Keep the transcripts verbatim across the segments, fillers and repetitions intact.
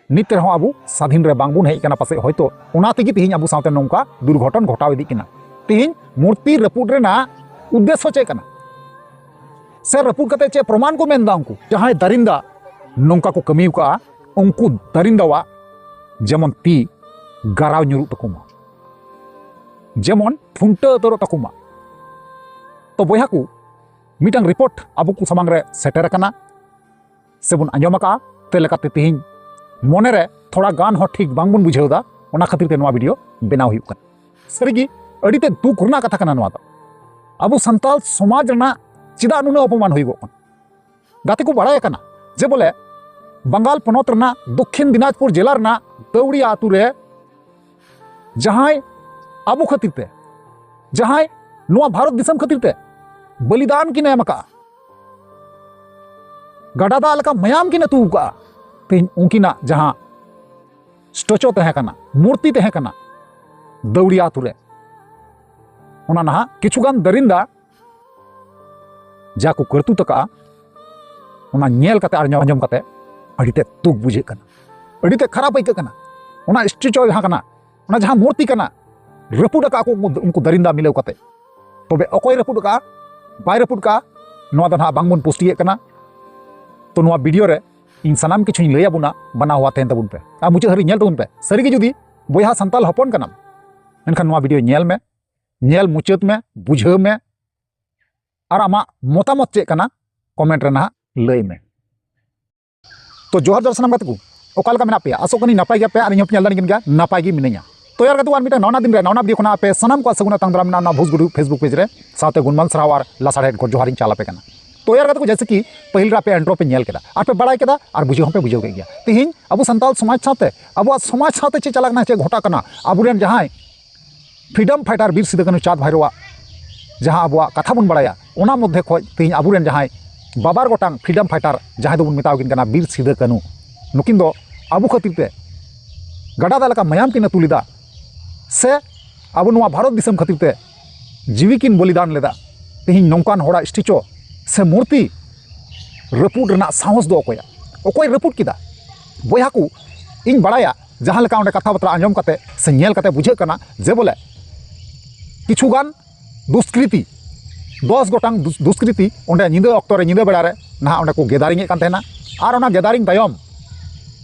ᱱᱤᱛ ᱨᱮᱦᱚᱸ ᱟᱵᱚ ᱥᱟᱫᱷᱤᱱ ᱨᱮ ᱵᱟᱝᱵᱚᱱ ᱦᱮᱡ ᱟᱠᱟᱱᱟ ᱯᱟᱥᱮᱡ, ᱦᱚᱭᱛᱳ ᱚᱱᱟ ᱛᱮᱜᱮ ᱛᱮᱦᱮᱧ ᱟᱵᱚ ᱥᱟᱶᱛᱮ ᱱᱚᱝᱠᱟ ᱫᱩᱨᱜᱷᱚᱴᱚᱱ ᱜᱷᱚᱴᱟᱣ ᱤᱫᱤᱜ ᱠᱟᱱᱟ᱾ ᱛᱮᱦᱮᱧ ᱢᱩᱨᱛᱤ ᱨᱟᱹᱯᱩᱫ ᱨᱮᱱᱟᱜ ᱩᱫᱽᱫᱮᱥᱥᱚ ᱪᱮᱫ ᱠᱟᱱᱟ? ᱥᱮ ᱨᱟᱹᱯᱩᱫ ᱠᱟᱛᱮ ᱪᱮᱫ ᱯᱨᱚᱢᱟᱱ ᱠᱚ ᱢᱮᱱᱫᱟ? ᱩᱱᱠᱩ ᱡᱟᱦᱟᱸᱭ ᱫᱟᱨᱤᱱᱫᱟ ᱱᱚᱝᱠᱟ ᱠᱚ ᱠᱟᱹᱢᱤ ᱟᱠᱟᱫᱼᱟ, ᱩᱱᱠᱩ ᱫᱟᱨᱤᱱᱫᱟᱣᱟᱜ ᱡᱮᱢᱚᱱ ᱛᱤ ᱜᱟᱨᱟᱣ ᱧᱩᱨᱩᱜ ᱛᱟᱠᱚ ᱢᱟ, ᱡᱮᱢᱚᱱ ᱯᱷᱩᱱᱴᱟᱹ ᱩᱛᱟᱹᱨᱚᱜ ᱛᱟᱠᱚ ᱢᱟ᱾ ᱛᱚ ᱵᱚᱭᱦᱟ ᱠᱚ, ᱢᱤᱫᱴᱟᱝ ᱨᱤᱯᱳᱨᱴ ᱟᱵᱚ ᱠᱚ ᱥᱟᱢᱟᱝ ᱨᱮ ᱥᱮᱴᱮᱨ ᱟᱠᱟᱱᱟ ᱥᱮᱵᱚᱱ ᱟᱸᱡᱚᱢ ᱟᱠᱟᱫᱼᱟ, ᱛᱮ ᱞᱮᱠᱟᱛᱮ ᱛᱮᱦᱮᱧ ᱢᱚᱱᱮᱨᱮ ᱛᱷᱚᱲᱟ ᱜᱟᱱ ᱦᱚᱸ ᱴᱷᱤᱠ ᱵᱟᱝᱵᱚᱱ ᱵᱩᱡᱷᱟᱹᱣ ᱮᱫᱟ, ᱚᱱᱟ ᱠᱷᱟᱹᱛᱤᱨ ᱛᱮ ᱱᱚᱣᱟ ᱵᱷᱤᱰᱤᱭᱳ ᱵᱮᱱᱟᱣ ᱦᱩᱭᱩᱜ ᱠᱟᱱᱟ᱾ ᱥᱟᱹᱨᱤᱜᱮ ᱟᱹᱰᱤ ᱛᱮᱫ ᱫᱩᱠ ᱨᱮᱱᱟᱜ ᱠᱟᱛᱷᱟ ᱠᱟᱱᱟ ᱱᱚᱣᱟ ᱫᱚ᱾ ᱟᱵᱚ ᱥᱟᱱᱛᱟᱲ ᱥᱚᱢᱟᱡᱽ ᱨᱮᱱᱟᱜ ᱪᱮᱫᱟᱜ ᱱᱩᱱᱟᱹᱜ ᱚᱯᱚᱢᱟᱱ ᱦᱩᱭᱩᱜᱚᱜ ᱠᱟᱱᱟ? ᱜᱟᱛᱮ ᱠᱚ ᱵᱟᱲᱟᱭ ᱠᱟᱱᱟ ᱡᱮ ᱵᱚᱞᱮ ᱵᱟᱝᱜᱟᱞ ᱯᱚᱱᱚᱛ ᱨᱮᱱᱟᱜ ᱫᱚᱠᱠᱷᱤᱱ ᱫᱤᱱᱟᱡᱽᱯᱩᱨ ᱡᱮᱞᱟ ᱨᱮᱱᱟᱜ ᱫᱟᱹᱣᱲᱤᱭᱟ ᱟᱹᱛᱩ ᱨᱮ ᱡᱟᱦᱟᱸᱭ ᱟᱵᱚ ᱠᱷᱟᱹᱛᱤᱨ ᱛᱮ, ᱡᱟᱦᱟᱸᱭ ᱱᱚᱣᱟ ᱵᱷᱟᱨᱚᱛ ᱫᱤᱥᱚᱢ ᱠᱷᱟᱹᱛᱤᱨ ᱛᱮ ᱵᱚᱞᱤᱫᱟᱱ ᱠᱤᱱ ᱮᱢ ᱟᱠᱟᱫᱼᱟ, ᱜᱟᱰᱟ ᱫᱟᱜ ᱞᱮᱠᱟ ᱢᱟᱭᱟᱢ ᱠᱤᱱ ᱟᱹᱛᱩ ᱟᱠᱟᱫᱼᱟ, ᱛᱮᱦᱮᱧ ᱩᱱᱠᱤᱱᱟᱜ ᱡᱟᱦᱟᱸ ᱥᱴᱚᱪᱚ ᱛᱟᱦᱮᱸ ᱠᱟᱱᱟ, ᱢᱩᱨᱛᱤ ᱛᱟᱦᱮᱸ ᱠᱟᱱᱟ ᱫᱟᱹᱣᱲᱤᱭᱟ ᱟᱹᱛᱩ ᱨᱮ, ᱚᱱᱟ ᱱᱟᱦᱟᱜ ᱠᱤᱪᱷᱩᱜᱟᱱ ᱫᱟᱹᱨᱤᱱᱫᱟ ᱡᱟ ᱠᱚ ᱠᱟᱹᱨᱛᱩᱛ ᱟᱠᱟᱫᱼᱟ, ᱚᱱᱟ ᱧᱮᱞ ᱠᱟᱛᱮ ᱟᱨ ᱟᱸᱡᱚᱢ ᱠᱟᱛᱮ ᱟᱹᱰᱤ ᱛᱮᱫ ᱫᱩᱠ ᱵᱩᱡᱷᱟᱹᱜ ᱠᱟᱱᱟ, ᱟᱹᱰᱤ ᱛᱮᱫ ᱠᱷᱟᱨᱟᱯ ᱟᱹᱭᱠᱟᱹᱜ ᱠᱟᱱᱟ᱾ ᱚᱱᱟ ᱥᱴᱮᱪᱩ ᱡᱟᱦᱟᱸ ᱠᱟᱱᱟ, ᱚᱱᱟ ᱡᱟᱦᱟᱸ ᱢᱩᱨᱛᱤ ᱠᱟᱱᱟ, ᱨᱟᱹᱯᱩᱫ ᱟᱠᱟᱫ ᱠᱚ ᱩᱱᱠᱩ, ᱩᱱᱠᱩ ᱫᱟᱹᱨᱤᱱᱫᱟ ᱢᱤᱞᱟᱹᱣ ᱠᱟᱛᱮ᱾ ᱛᱚᱵᱮ ᱚᱠᱚᱭ ᱨᱟᱹᱯᱩᱫ ᱟᱠᱟᱫᱼᱟ, ᱵᱟᱭ ᱨᱟᱹᱯᱩᱫ ᱟᱠᱟᱫᱼᱟ, ᱱᱚᱣᱟ ᱫᱚ ᱱᱟᱦᱟᱜ ᱵᱟᱝᱵᱚᱱ ᱯᱩᱥᱴᱤᱭᱮᱫ ᱠᱟᱱᱟ᱾ ᱛᱚ ᱱᱚᱣᱟ ᱵᱷᱤᱰᱤᱭᱳ ᱨᱮ ᱤᱧ ᱥᱟᱱᱟᱢ ᱠᱤᱪᱷᱩᱧ ᱞᱟᱹᱭ ᱟᱵᱚᱱᱟ, ᱵᱟᱱᱟ ᱦᱚᱣᱟ ᱛᱟᱦᱮᱱ ᱛᱟᱵᱚᱱ ᱯᱮ ᱟᱨ ᱢᱩᱪᱟᱹᱫ ᱦᱟᱹᱨᱤᱡ ᱧᱮᱞ ᱛᱟᱵᱚᱱ ᱯᱮ᱾ ᱥᱟᱹᱨᱤᱜᱮ ᱡᱩᱫᱤ ᱵᱚᱭᱦᱟ ᱥᱟᱱᱛᱟᱞ ᱦᱚᱯᱚᱱ ᱠᱟᱱᱟᱢ, ᱮᱱᱠᱷᱟᱱ ᱱᱚᱣᱟ ᱵᱷᱤᱰᱤᱭᱳ ᱧᱮᱞ ᱢᱮ, ᱧᱮᱞ ᱢᱩᱪᱟᱹᱫ ᱢᱮ, ᱵᱩᱡᱷᱟᱹᱣ ᱢᱮ, ᱟᱨ ᱟᱢᱟᱜ ᱢᱚᱛᱟᱢᱚᱛ ᱪᱮᱫ ᱠᱟᱱᱟ ᱠᱚᱢᱮᱱᱴ ᱨᱮ ᱱᱟᱦᱟᱜ ᱞᱟᱹᱭ ᱢᱮ᱾ ᱛᱚ ᱡᱚᱦᱟᱨ ᱡᱚᱦᱟᱨ ᱥᱟᱱᱟᱢ ᱜᱟᱛᱮ ᱠᱚ, ᱚᱠᱟ ᱞᱮᱠᱟ ᱢᱮᱱᱟᱜ ᱯᱮᱭᱟ? ᱟᱥᱚᱜ ᱠᱟᱹᱱᱟᱹᱧ ᱱᱟᱯᱟᱭ ᱜᱮᱭᱟ ᱯᱮ, ᱟᱨ ᱤᱧ ᱦᱚᱸ ᱯᱮ ᱧᱮᱞ ᱫᱟᱲᱮᱧ ᱠᱟᱱ ᱜᱮᱭᱟ, ᱱᱟᱯᱟᱭ ᱜᱮ ᱢᱤᱱᱟᱹᱧᱟ᱾ ᱛᱚ ᱭᱟᱨ ᱜᱟᱛᱮ ᱠᱚ, ᱟᱨ ᱢᱤᱫᱴᱟᱝ ᱱᱟᱣᱟ ᱫᱤᱱ ᱨᱮ ᱱᱟᱣᱟ ᱵᱷᱤᱰᱤᱭᱳ ᱠᱷᱚᱱᱟᱜ ᱟᱯᱮ ᱥᱟᱱᱟᱢ ᱠᱚᱣᱟᱜ ᱥᱟᱹᱜᱩᱱ ᱟᱛᱟᱝ ᱫᱟᱨᱟᱢ ᱢᱮᱱᱟᱜᱼᱟ ᱱᱚᱣᱟ ᱵᱷᱩᱥ ᱜᱩᱰᱩ ᱯᱷᱮᱥᱵᱩᱠ ᱯᱮᱡᱽ ᱨᱮ, ᱥᱟᱶᱛᱮ ᱜᱩᱱᱢᱟᱱ ᱥᱟᱨᱦᱟᱣ ᱟᱨ ᱞᱟᱥᱟᱲᱦᱮᱫ ᱜᱚᱰ ᱡᱚᱦᱟᱨᱤᱧ ᱪᱟᱞ ᱟᱯᱮ ᱠᱟᱱᱟ᱾ ᱛᱚ ᱭᱟᱨ ᱜᱟᱛᱮ ᱠᱚ, ᱡᱮᱭᱥᱮ ᱠᱤ ᱯᱟᱹᱦᱤᱞ ᱨᱮ ᱟᱯᱮ ᱤᱱᱴᱨᱳ ᱯᱮ ᱧᱮᱞ ᱠᱮᱫᱟ ᱟᱨ ᱯᱮ ᱵᱟᱲᱟᱭ ᱠᱮᱫᱟ ᱟᱨ ᱵᱩᱡᱷᱟᱹᱣ ᱦᱚᱸᱯᱮ ᱵᱩᱡᱷᱟᱹᱣ ᱠᱮᱫ ᱜᱮᱭᱟ, ᱛᱮᱦᱮᱧ ᱟᱵᱚ ᱥᱟᱱᱛᱟᱲ ᱥᱚᱢᱟᱡᱽ ᱥᱟᱶᱛᱮ, ᱟᱵᱚᱣᱟᱜ ᱥᱚᱢᱟᱡᱽ ᱥᱟᱶᱛᱮ ᱪᱮᱫ ᱪᱟᱞᱟᱜ ᱠᱟᱱᱟ, ᱪᱮᱫ ᱜᱷᱚᱴᱟᱜ ᱠᱟᱱᱟ, ᱟᱵᱚᱨᱮᱱ ᱡᱟᱦᱟᱸᱭ ᱯᱷᱨᱤᱰᱚᱢ ᱯᱷᱟᱭᱴᱟᱨ ᱵᱤᱨ ᱥᱤᱫᱩ ᱠᱟᱹᱱᱦᱩ ᱪᱟᱸᱫᱽ ᱵᱷᱟᱭᱨᱳᱣᱟᱜ ᱡᱟᱦᱟᱸ ᱟᱵᱚᱣᱟᱜ ᱠᱟᱛᱷᱟ ᱵᱚᱱ ᱵᱟᱲᱟᱭᱟ, ᱚᱱᱟ ᱢᱚᱫᱽᱫᱷᱮ ᱠᱷᱚᱱ ᱛᱮᱦᱮᱧ ᱟᱵᱚᱨᱮᱱ ᱡᱟᱦᱟᱸᱭ ᱵᱟᱵᱟᱨ ᱜᱚᱴᱟᱝ ᱯᱷᱨᱤᱰᱚᱢ ᱯᱷᱟᱭᱴᱟᱨ, ᱡᱟᱦᱟᱸᱭ ᱫᱚᱵᱚᱱ ᱢᱮᱛᱟᱣ ᱠᱤᱱ ᱠᱟᱱᱟ ᱵᱤᱨ ᱥᱤᱫᱩ ᱠᱟᱹᱱᱦᱩ, ᱱᱩᱠᱤᱱ ᱫᱚ ᱟᱵᱚ ᱠᱷᱟᱹᱛᱤᱨ ᱛᱮ ᱜᱟᱰᱟ ᱫᱟᱜ ᱞᱮᱠᱟ ᱢᱟᱭᱟᱢ ᱠᱤᱱ ᱟᱹᱛᱩ ᱞᱮᱫᱟ, ᱥᱮ ᱟᱵᱚ ᱱᱚᱣᱟ ᱵᱷᱟᱨᱚᱛ ᱫᱤᱥᱚᱢ ᱠᱷᱟᱹᱛᱤᱨ ᱛᱮ ᱡᱤᱣᱤ ᱠᱤᱱ ᱵᱚᱞᱤᱫᱟᱱ ᱞᱮᱫᱟ᱾ ᱛᱮᱦᱮᱧ ᱱᱚᱝᱠᱟᱱ ᱦᱚᱲᱟᱜ ᱥᱴᱮᱪᱩ ᱥᱮ ᱢᱩᱨᱛᱤ ᱨᱟᱹᱯᱩᱫ ᱨᱮᱱᱟᱜ ᱥᱟᱦᱚᱥ ᱫᱚ ᱚᱠᱚᱭᱟᱜ? ᱚᱠᱚᱭ ᱨᱟᱹᱯᱩᱫ ᱠᱮᱫᱟ? ᱵᱚᱭᱦᱟ ᱠᱚ, ᱤᱧ ᱵᱟᱲᱟᱭᱟ, ᱡᱟᱦᱟᱸ ᱞᱮᱠᱟ ᱚᱸᱰᱮ ᱠᱟᱛᱷᱟ ᱵᱟᱛᱨᱟ ᱟᱸᱡᱚᱢ ᱠᱟᱛᱮ ᱥᱮ ᱧᱮᱞ ᱠᱟᱛᱮ ᱵᱩᱡᱷᱟᱹᱜ ᱠᱟᱱᱟ ᱡᱮ ᱵᱚᱞᱮ ᱠᱤᱪᱷᱩ ᱜᱟᱱ ᱫᱩᱥᱠᱨᱤᱛᱤ, ᱫᱚᱥ ᱜᱚᱴᱟᱝ ᱫᱩᱥ- ᱫᱩᱥᱠᱨᱤᱛᱤ ᱚᱸᱰᱮ ᱧᱤᱫᱟᱹ ᱚᱠᱛᱚ ᱨᱮ, ᱧᱤᱫᱟᱹ ᱵᱮᱲᱟ ᱨᱮ ᱱᱟᱦᱟᱜ ᱚᱸᱰᱮ ᱠᱚ ᱜᱮᱫᱟᱨᱤᱝ ᱮᱫ ᱠᱟᱱ ᱛᱟᱦᱮᱱᱟ᱾ ᱟᱨ ᱚᱱᱟ ᱜᱮᱫᱟᱨᱤᱝ ᱛᱟᱭᱚᱢ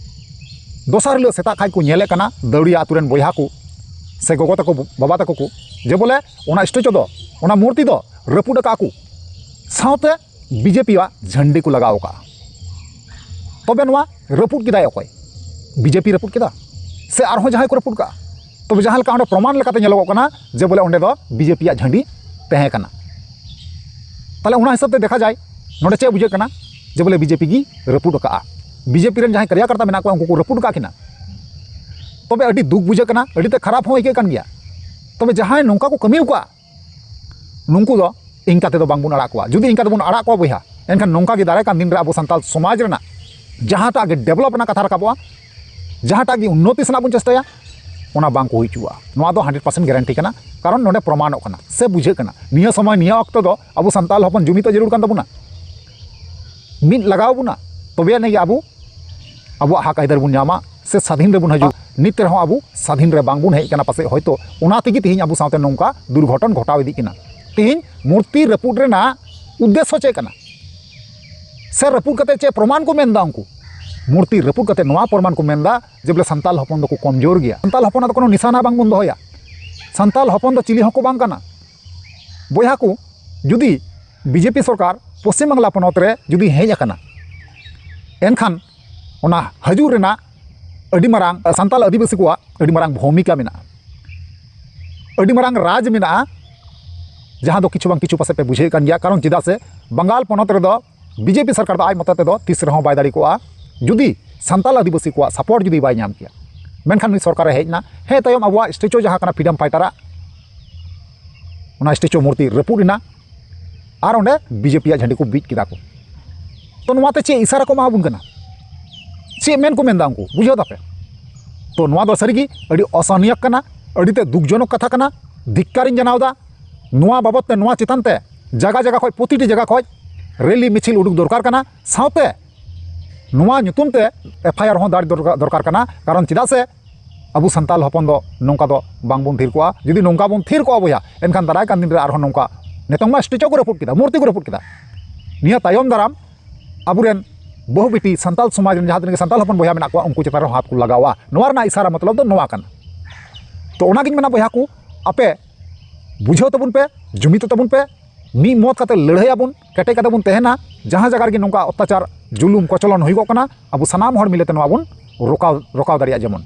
ᱫᱚᱥᱟᱨ ᱦᱤᱞᱳᱜ ᱥᱮᱛᱟᱜ ᱠᱷᱟᱡ ᱠᱚ ᱧᱮᱞᱮᱫ ᱠᱟᱱᱟ ᱫᱟᱹᱣᱲᱤᱭᱟ ᱟᱛᱳ ᱨᱮᱱ ᱵᱚᱭᱦᱟ ᱠᱚ ᱥᱮ ᱜᱚᱜᱚ ᱛᱟᱠᱚ, ᱵᱟᱵᱟ ᱛᱟᱠᱚ ᱠᱚ, ᱡᱮ ᱵᱚᱞᱮ ᱚᱱᱟ ᱥᱴᱮᱪᱩ ᱫᱚ, ᱚᱱᱟ ᱢᱩᱨᱛᱤ ᱫᱚ ᱨᱟᱹᱯᱩᱫ ᱟᱠᱟᱫ ᱠᱚ, ᱥᱟᱶᱛᱮ ᱵᱤᱡᱮᱯᱤ ᱣᱟᱜ ᱡᱷᱟᱹᱱᱰᱤ ᱠᱚ ᱞᱟᱜᱟᱣ ᱟᱠᱟᱫᱼᱟ᱾ ᱛᱚᱵᱮ ᱱᱚᱣᱟ ᱨᱟᱹᱯᱩᱫ ᱠᱮᱫᱟᱭ ᱚᱠᱚᱭ? ᱵᱤᱡᱮᱯᱤ ᱨᱟᱹᱯᱩᱫ ᱠᱮᱫᱟ ᱥᱮ ᱟᱨᱦᱚᱸ ᱡᱟᱦᱟᱸᱭ ᱠᱚ ᱨᱟᱹᱯᱩᱫ ᱠᱟᱜᱼᱟ? ᱛᱚᱵᱮ ᱡᱟᱦᱟᱸ ᱞᱮᱠᱟ ᱚᱸᱰᱮ ᱯᱨᱚᱢᱟᱱ ᱞᱮᱠᱟᱛᱮ ᱧᱮᱞᱚᱜᱚᱜ ᱠᱟᱱᱟ ᱡᱮ ᱵᱚᱞᱮ ᱚᱸᱰᱮ ᱫᱚ ᱵᱤᱡᱮᱯᱤ ᱭᱟᱜ ᱡᱷᱟᱹᱱᱰᱤ ᱛᱟᱦᱮᱸ ᱠᱟᱱᱟ᱾ ᱛᱟᱦᱞᱮ ᱚᱱᱟ ᱦᱤᱥᱟᱹᱵ ᱛᱮ ᱫᱮᱠᱷᱟ ᱡᱟᱭ, ᱱᱚᱰᱮ ᱪᱮᱫ ᱵᱩᱡᱷᱟᱹᱜ ᱠᱟᱱᱟ ᱡᱮ ᱵᱚᱞᱮ ᱵᱤᱡᱮᱯᱤ ᱜᱮ ᱨᱟᱹᱯᱩᱫ ᱟᱠᱟᱜᱼᱟ, ᱵᱤᱡᱮᱯᱤ ᱨᱮᱱ ᱡᱟᱦᱟᱸᱭ ᱠᱟᱨᱭᱟᱠᱚᱨᱛᱟ ᱢᱮᱱᱟᱜ ᱠᱚᱣᱟ ᱩᱱᱠᱩ ᱠᱚ ᱨᱟᱹᱯᱩᱫ ᱟᱠᱟᱫ ᱠᱤᱱᱟ᱾ ᱛᱚᱵᱮ ᱟᱹᱰᱤ ᱫᱩᱠ ᱵᱩᱡᱷᱟᱹᱜ ᱠᱟᱱᱟ, ᱟᱹᱰᱤ ᱛᱮ ᱠᱷᱟᱨᱟᱯ ᱦᱚᱸ ᱟᱹᱭᱠᱟᱹᱜ ᱠᱟᱱ ᱜᱮᱭᱟ᱾ ᱛᱚᱵᱮ ᱡᱟᱦᱟᱸᱭ ᱱᱚᱝᱠᱟ ᱠᱚ ᱠᱟᱹᱢᱤ ᱟᱠᱟᱫᱼᱟ, ᱱᱩᱠᱩ ᱫᱚ ᱤᱱᱠᱟ ᱛᱮᱫᱚ ᱵᱟᱝᱵᱚᱱ ᱟᱲᱟᱜ ᱠᱚᱣᱟ᱾ ᱡᱩᱫᱤ ᱤᱱᱠᱟ ᱛᱮᱵᱚᱱ ᱟᱲᱟᱜ ᱠᱚᱣᱟ ᱵᱚᱭᱦᱟ, ᱮᱱᱠᱷᱟᱱ ᱱᱚᱝᱠᱟ ᱜᱮ ᱫᱟᱨᱟᱭ ᱠᱟᱱ ᱫᱤᱱ ᱨᱮ ᱟᱵᱚ ᱥᱟᱱᱛᱟᱲ ᱥᱚᱢᱟᱡᱽ ᱨᱮᱱᱟᱜ ᱡᱟᱦᱟᱸᱴᱟᱜ ᱜᱮ ᱰᱮᱵᱷᱞᱚᱯ ᱨᱮᱱᱟᱜ ᱠᱟᱛᱷᱟ ᱨᱟᱠᱟᱵᱚᱜᱼᱟ, ᱡᱟᱦᱟᱸᱴᱟᱜ ᱜᱮ ᱩᱱᱱᱚᱛᱤ ᱥᱮᱱᱟᱜ ᱵᱚᱱ ᱪᱮᱥᱴᱟᱭᱟ, ᱚᱱᱟ ᱵᱟᱝ ᱠᱚ ᱦᱩᱭ ᱦᱚᱪᱚᱣᱟᱜᱼᱟ᱾ ᱱᱚᱣᱟ ᱫᱚ ᱦᱟᱱᱰᱨᱮᱰ ᱯᱟᱨᱥᱮᱱᱴ ᱜᱮᱨᱮᱱᱴᱤ ᱠᱟᱱᱟ, ᱠᱟᱨᱚᱱ ᱱᱚᱰᱮ ᱯᱨᱚᱢᱟᱱᱚᱜ ᱠᱟᱱᱟ ᱥᱮ ᱵᱩᱡᱷᱟᱹᱜ ᱠᱟᱱᱟ᱾ ᱱᱤᱭᱟᱹ ᱥᱚᱢᱚᱭ, ᱱᱤᱭᱟᱹ ᱚᱠᱛᱚ ᱫᱚ ᱟᱵᱚ ᱥᱟᱱᱛᱟᱲ ᱦᱚᱯᱚᱱ ᱡᱩᱢᱤᱫᱚᱜ ᱡᱟᱹᱨᱩᱲ ᱠᱟᱱ ᱛᱟᱵᱚᱱᱟ, ᱢᱤᱫ ᱞᱟᱜᱟᱣ ᱵᱚᱱᱟ, ᱛᱚᱵᱮ ᱟᱹᱱᱤᱡ ᱜᱮ ᱟᱵᱚ ᱟᱵᱚᱣᱟᱜ ᱦᱟᱠ ᱟᱹᱭᱫᱟᱹᱨ ᱵᱚᱱ ᱧᱟᱢᱟ ᱥᱮ ᱥᱟᱫᱷᱤᱱ ᱨᱮᱵᱚᱱ ᱦᱤᱡᱩᱜᱼᱟ᱾ ᱱᱤᱛ ᱨᱮᱦᱚᱸ ᱟᱵᱚ ᱥᱟᱫᱷᱤᱱ ᱨᱮ ᱵᱟᱝᱵᱚᱱ ᱦᱮᱡ ᱟᱠᱟᱱᱟ, ᱯᱟᱥᱮᱡ ᱦᱚᱭᱛᱳ ᱚᱱᱟ ᱛᱮᱜᱮ ᱛᱮᱦᱮᱧ ᱟᱵᱚ ᱥᱟᱶᱛᱮ ᱱᱚᱝᱠᱟ ᱫᱩᱨᱜᱷᱚᱴᱚᱱ ᱜᱷᱚᱴᱟᱣ ᱤᱫᱤᱜ ᱠᱟᱱᱟ᱾ ᱛᱮᱦᱮᱧ ᱢᱩᱨᱛᱤ ᱨᱟᱹᱯᱩᱫ ᱨᱮᱱᱟᱜ ᱩᱫᱽᱫᱮᱥᱥᱚ ᱪᱮᱫ ᱠᱟᱱᱟ? ᱥᱮ ᱨᱟᱹᱯᱩᱫ ᱠᱟᱛᱮ ᱪᱮᱫ ᱯᱨᱚᱢᱟᱱ ᱠᱚ ᱢᱮᱱᱫᱟ ᱩᱱᱠᱩ? ᱢᱩᱨᱛᱤ ᱨᱟᱹᱯᱩᱫ ᱠᱟᱛᱮ ᱱᱚᱣᱟ ᱯᱨᱚᱢᱟᱱ ᱠᱚ ᱢᱮᱱᱫᱟ ᱡᱮ ᱵᱚᱞᱮ ᱥᱟᱱᱛᱟᱞ ᱦᱚᱯᱚᱱ ᱫᱚᱠᱚ ᱠᱚᱢᱡᱳᱨ ᱜᱮᱭᱟ, ᱥᱟᱱᱛᱟᱞ ᱦᱚᱯᱚᱱᱟᱜ ᱫᱚ ᱠᱳᱱᱳ ᱱᱤᱥᱟᱱᱟ ᱵᱟᱝᱵᱚᱱ ᱫᱚᱦᱚᱭᱟ, ᱥᱟᱱᱛᱟᱞ ᱦᱚᱯᱚᱱ ᱫᱚ ᱪᱤᱞᱤ ᱦᱚᱸᱠᱚ ᱵᱟᱝ ᱠᱟᱱᱟ᱾ ᱵᱚᱭᱦᱟ ᱠᱚ, ᱡᱩᱫᱤ ᱵᱤᱡᱮᱯᱤ ᱥᱚᱨᱠᱟᱨ ᱯᱚᱥᱪᱤᱢ ᱵᱟᱝᱞᱟ ᱯᱚᱱᱚᱛ ᱨᱮ ᱡᱩᱫᱤ ᱦᱮᱡ ᱟᱠᱟᱱᱟ, ᱮᱱᱠᱷᱟᱱ ᱚᱱᱟ ᱦᱤᱡᱩᱜ ᱨᱮᱱᱟᱜ ᱟᱹᱰᱤ ᱢᱟᱨᱟᱝ, ᱥᱟᱱᱛᱟᱞ ᱟᱹᱫᱤᱵᱟᱹᱥᱤ ᱠᱚᱣᱟᱜ ᱟᱹᱰᱤ ᱢᱟᱨᱟᱝ ᱵᱷᱩᱢᱤᱠᱟ ᱢᱮᱱᱟᱜᱼᱟ, ᱟᱹᱰᱤ ᱢᱟᱨᱟᱝ ᱨᱟᱡᱽ ᱢᱮᱱᱟᱜᱼᱟ, ᱡᱟᱦᱟᱸ ᱫᱚ ᱠᱤᱪᱷᱩ ᱵᱟᱝ ᱠᱤᱪᱷᱩ ᱯᱟᱥᱮᱡ ᱯᱮ ᱵᱩᱡᱷᱟᱹᱣᱮᱫ ᱠᱟᱱ ᱜᱮᱭᱟ᱾ ᱠᱟᱨᱚᱱ ᱪᱮᱫᱟᱜ ᱥᱮ ᱵᱟᱝᱜᱟᱞ ᱯᱚᱱᱚᱛ ᱨᱮᱫᱚ ᱵᱤᱡᱮᱯᱤ ᱥᱚᱨᱠᱟᱨ ᱫᱚ ᱟᱡ ᱢᱚᱛᱚ ᱛᱮᱫᱚ ᱛᱤᱥ ᱨᱮᱦᱚᱸ ᱵᱟᱭ ᱫᱟᱲᱮ ᱠᱚᱜᱼᱟ, ᱡᱩᱫᱤ ᱥᱟᱱᱛᱟᱞ ᱟᱹᱫᱤᱵᱟᱹᱥᱤ ᱠᱚᱣᱟᱜ ᱥᱟᱯᱳᱨᱴ ᱡᱩᱫᱤ ᱵᱟᱭ ᱧᱟᱢ ᱠᱮᱭᱟ᱾ ᱢᱮᱱᱠᱷᱟᱱ ᱱᱩᱭ ᱥᱚᱨᱠᱟᱨᱮ ᱦᱮᱡ ᱮᱱᱟ, ᱦᱮᱸ, ᱛᱟᱭᱚᱢ ᱟᱵᱚᱣᱟᱜ ᱥᱴᱮᱪᱩ ᱡᱟᱦᱟᱸ ᱠᱟᱱᱟ ᱯᱷᱨᱤᱰᱚᱢ ᱯᱷᱟᱭᱴᱟᱨᱟᱜ, ᱚᱱᱟ ᱥᱴᱮᱪᱩ ᱢᱩᱨᱛᱤ ᱨᱟᱹᱯᱩᱫ ᱮᱱᱟ ᱟᱨ ᱚᱸᱰᱮ ᱵᱤᱡᱮᱯᱤ ᱭᱟᱜ ᱡᱷᱟᱹᱱᱰᱤ ᱠᱚ ᱵᱤᱫ ᱠᱮᱫᱟ ᱠᱚ᱾ ᱛᱚ, ᱱᱚᱣᱟᱛᱮ ᱪᱮᱫ ᱤᱥᱟᱨᱟ ᱠᱚ ᱮᱢᱟ ᱵᱚᱱ ᱠᱟᱱᱟ? ᱪᱮᱫ ᱢᱮᱱ ᱠᱚ ᱢᱮᱱᱫᱟ ᱩᱱᱠᱩ? ᱵᱩᱡᱷᱟᱹᱣ ᱫᱟᱯᱮ? ᱛᱚ, ᱱᱚᱣᱟ ᱫᱚ ᱥᱟᱹᱨᱤᱜᱮ ᱟᱹᱰᱤ ᱚᱥᱟᱱᱤᱭᱟᱜ ᱠᱟᱱᱟ, ᱟᱹᱰᱤ ᱛᱮ ᱫᱩᱠᱡᱚᱱᱚᱠ ᱠᱟᱛᱷᱟ ᱠᱟᱱᱟ᱾ ᱫᱷᱤᱠᱠᱟᱨᱤᱧ ᱡᱟᱱᱟᱣᱫᱟ᱾ ᱱᱚᱣᱟ ᱵᱟᱵᱚᱫ ᱛᱮ, ᱱᱚᱣᱟ ᱪᱮᱛᱟᱱ ᱛᱮ ᱡᱟᱭᱜᱟ ᱡᱟᱭᱜᱟ ᱠᱷᱚᱡ, ᱯᱨᱚᱛᱤᱴᱤ ᱡᱟᱭᱜᱟ ᱠᱷᱚᱡ ᱨᱮᱞᱤ ᱢᱤᱪᱷᱤᱞ ᱩᱰᱩᱠ ᱫᱚᱨᱠᱟᱨ ᱠᱟᱱᱟ᱾ ᱥᱟᱶᱛᱮ ᱱᱚᱣᱟ ᱧᱩᱛᱩᱢ ᱛᱮ ᱮᱯᱷ ᱟᱭ ᱟᱨ ᱦᱚᱸ ᱫᱟᱨᱡᱽ ᱫᱚᱨᱠᱟᱨ ᱫᱚᱨᱠᱟᱨ ᱠᱟᱱᱟ᱾ ᱠᱟᱨᱚᱱ ᱪᱮᱫᱟᱜ ᱥᱮ ᱟᱵᱚ ᱥᱟᱱᱛᱟᱲ ᱦᱚᱯᱚᱱ ᱫᱚ ᱱᱚᱝᱠᱟ ᱫᱚ ᱵᱟᱝᱵᱚᱱ ᱛᱷᱤᱨ ᱠᱚᱜᱼᱟ᱾ ᱡᱩᱫᱤ ᱱᱚᱝᱠᱟ ᱵᱚᱱ ᱛᱷᱤᱨ ᱠᱚᱜᱼᱟ ᱵᱚᱭᱦᱟ, ᱮᱱᱠᱷᱟᱱ ᱫᱟᱨᱟᱭ ᱠᱟᱱ ᱫᱤᱱ ᱨᱮ ᱟᱨᱦᱚᱸ ᱱᱚᱝᱠᱟ, ᱱᱤᱛᱚᱝ ᱢᱟ ᱥᱴᱮᱪᱩ ᱠᱚ ᱨᱟᱹᱯᱩᱫ ᱠᱮᱫᱟ, ᱢᱩᱨᱛᱤ ᱠᱚ ᱨᱟᱹᱯᱩᱫ ᱠᱮᱫᱟ, ᱱᱤᱭᱟᱹ ᱛᱟᱭᱚᱢ ᱫᱟᱨᱟᱢ ᱟᱵᱚᱨᱮᱱ ᱵᱟᱹᱦᱩ ᱵᱤᱴᱤ ᱥᱟᱱᱛᱟᱲ ᱥᱚᱢᱟᱡᱽ ᱨᱮᱱ ᱡᱟᱦᱟᱸ ᱛᱤᱱᱟᱹᱜ ᱜᱮ ᱥᱟᱱᱛᱟᱲ ᱦᱚᱯᱚᱱ ᱵᱚᱭᱦᱟ ᱢᱮᱱᱟᱜ ᱠᱚᱣᱟ, ᱩᱱᱠᱩ ᱪᱮᱛᱟᱱ ᱨᱮᱦᱚᱸ ᱦᱟᱛ ᱠᱚ ᱞᱟᱜᱟᱣᱟ᱾ ᱱᱚᱣᱟ ᱨᱮᱱᱟᱜ ᱤᱥᱟᱨᱟ ᱢᱚᱛᱞᱚᱵ ᱫᱚ ᱱᱚᱣᱟ ᱠᱟᱱᱟ᱾ ᱛᱚ ᱚᱱᱟᱜᱤᱧ ᱢᱮᱱᱟ ᱵᱚᱭᱦᱟ ᱠᱚ, ᱟᱯᱮ ᱵᱩᱡᱷᱟᱹᱣ ᱛᱟᱵᱚᱱ ᱯᱮ, ᱡᱩᱢᱤᱫᱚᱜ ᱛᱟᱵᱚᱱ ᱯᱮ, ᱢᱤᱫ ᱢᱚᱛ ᱠᱟᱛᱮ ᱞᱟᱹᱲᱦᱟᱹᱭ ᱟᱵᱚᱱ, ᱠᱮᱴᱮᱡ ᱠᱟᱛᱮ ᱵᱚᱱ ᱛᱟᱦᱮᱱᱟ᱾ ᱡᱟᱦᱟᱸ ᱡᱟᱭᱜᱟ ᱨᱮᱜᱮ ᱱᱚᱝᱠᱟ ᱚᱛᱛᱟᱪᱟᱨ, ᱡᱩᱞᱩᱢ, ᱠᱚᱪᱚᱞᱚᱱ ᱦᱩᱭᱩᱜᱚᱜ ᱠᱟᱱᱟ, ᱟᱵᱚ ᱥᱟᱱᱟᱢ ᱦᱚᱲ ᱢᱤᱞᱮ ᱛᱮ ᱱᱚᱣᱟ ᱵᱚᱱ ᱨᱚᱠᱟᱣ ᱨᱚᱠᱟᱣ ᱫᱟᱲᱮᱭᱟᱜ ᱡᱮᱢᱚᱱ᱾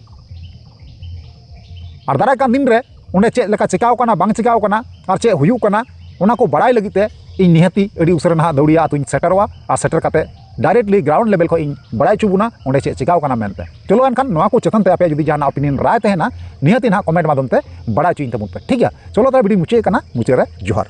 ᱟᱨ ᱫᱟᱨᱟᱭ ᱠᱟᱱ ᱫᱤᱱ ᱨᱮ ᱚᱸᱰᱮ ᱪᱮᱫ ᱞᱮᱠᱟ ᱪᱤᱠᱟᱣ ᱠᱟᱱᱟ, ᱵᱟᱝ ᱪᱤᱠᱟᱣ ᱠᱟᱱᱟ, ᱟᱨ ᱪᱮᱫ ᱦᱩᱭᱩᱜ ᱠᱟᱱᱟ, ᱚᱱᱟ ᱠᱚ ᱵᱟᱲᱟᱭ ᱞᱟᱹᱜᱤᱫ ᱛᱮ ᱤᱧ ᱱᱤᱦᱟᱹᱛᱤ ᱟᱹᱰᱤ ᱩᱥᱟᱹᱨᱟ ᱱᱟᱦᱟᱜ ᱫᱟᱹᱣᱲᱤᱭᱟ ᱟᱹᱛᱩᱧ ᱥᱮᱴᱮᱨᱚᱜᱼᱟ᱾ ᱟᱨ ᱥᱮᱴᱮᱨ ᱠᱟᱛᱮ directly ground level ᱠᱷᱚᱱ ᱤᱧ ᱵᱟᱲᱟᱭ ᱦᱚᱪᱚ ᱵᱚᱱᱟ ᱚᱸᱰᱮ ᱪᱮᱫ ᱪᱤᱠᱟᱣ ᱠᱟᱱᱟ ᱢᱮᱱᱛᱮ᱾ ᱪᱚᱞᱚ ᱮᱱᱠᱷᱟᱱ ᱱᱚᱣᱟ ᱠᱚ ᱪᱮᱛᱟᱱ ᱛᱮ ᱟᱯᱮᱭᱟᱜ ᱡᱩᱫᱤ ᱡᱟᱦᱟᱱᱟᱜ opinion ᱨᱟᱭ ᱛᱟᱦᱮᱱᱟ, ᱱᱤᱦᱟᱹᱛᱤ ᱱᱟᱦᱟᱜ comment ᱢᱟᱫᱽᱫᱷᱚᱢ ᱛᱮ ᱵᱟᱲᱟᱭ ᱦᱚᱪᱚᱧ ᱛᱟᱵᱚᱱ ᱯᱮ, ᱴᱷᱤᱠ ᱜᱮᱭᱟ? ᱪᱚᱞᱚ ᱛᱚᱵᱮ video ᱢᱩᱪᱟᱹᱫ ᱠᱟᱱᱟ, ᱢᱩᱪᱟᱹᱫ ᱨᱮ ᱡᱚᱦᱟᱨ᱾